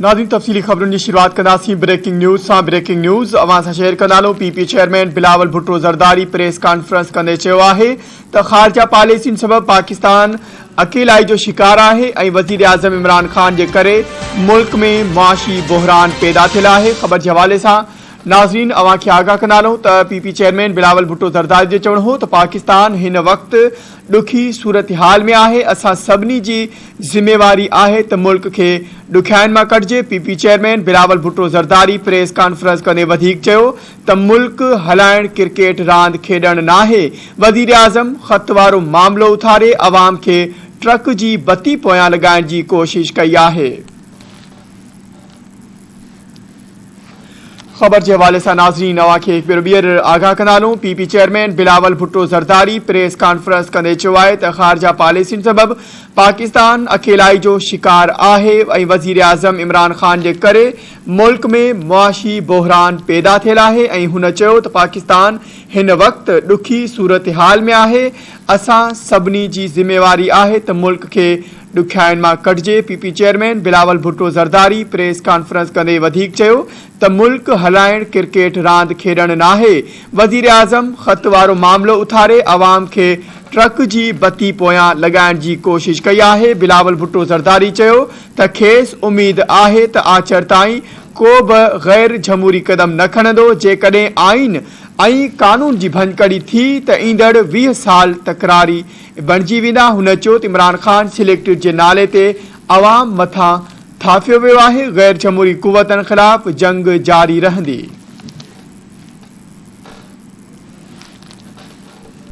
ناظرين تفصيلي خبرن جي شروعات ڪنداسين بريڪنگ نيوز سان بريڪنگ نيوز اوهان سان شيئر ڪندا هلون P P chairman Bilawal Bhutto Zardari press conference ڪندي چيو آهي ته خارجه پاليسين سبب پاڪستان اڪيلائي جو شڪار آهي ۽ وزيراعظم عمران خان جي ڪري ملڪ ۾ معاشي بحران پيدا ٿيل آهي خبر جي حوالي سان ناظرين اوهان کي آگاهه ڪندا هلون ته P P chairman Bilawal Bhutto Zardari جو چوڻ هو ته پاڪستان هن وقت ڏکي صورتحال ۾ آهي اسان سڀني جي ذميواري آهي ته ملڪ کي ڏکيائين مان ڪڍجي P P chairman Bilawal Bhutto Zardari press conference ڪندي وڌيڪ چيو ته ملڪ هلائڻ ڪرڪيٽ راند کيڏڻ ناهي وزيراعظم خط وارو معاملو اٿاري عوام کي ٽرڪ جي بتي پويان لڳائڻ جي ڪوشش ڪئي آهي. خبر جي حوالي سان ناظرين اوهان کي هڪ ڀيرو ٻيهر آگاهه ڪندا هلون P P chairman Bilawal Bhutto Zardari press conference ڪندي چيو آهي ته خارجه پاليسين سبب پاڪستان اڪيلائي جو شڪار آهي ۽ وزيراعظم عمران خان جي ڪري ملڪ ۾ معاشي بحران پيدا ٿيل آهي ۽ هن چيو ته پاڪستان هن وقت ڏکي صورتحال ۾ آهي اسان سڀني جي ذميواري آهي ته ملڪ کي ڏکيائين مان ڪڍجي، P P chairman Bilawal Bhutto Zardari press conference ڪندي وڌيڪ چيو ته ملڪ هلائڻ ڪرڪيٽ راند کيڏڻ ناهي، وزيراعظم خط وارو معاملو اٿاري عوام کي ٽرڪ جي بتي پويان لڳائڻ جي ڪوشش ڪئي آهي، بلاول ڀٽو زرداري چيو ته کيس اميد آهي ته آچر تائين ڪو به غير جهموري قدم نه کڻندو، جيڪڏهن آئين ۽ قانون جي ڀڃڪڙي ٿي ته ايندڙ 20 سال تڪراري بڻجي ويندا، هن چيو ته عمران خان سليڪٽڊ جي نالي تي عوام مٿان ٿاڦيو ويو آهي، غير جمهوري قوتن خلاف جنگ جاري رهندي.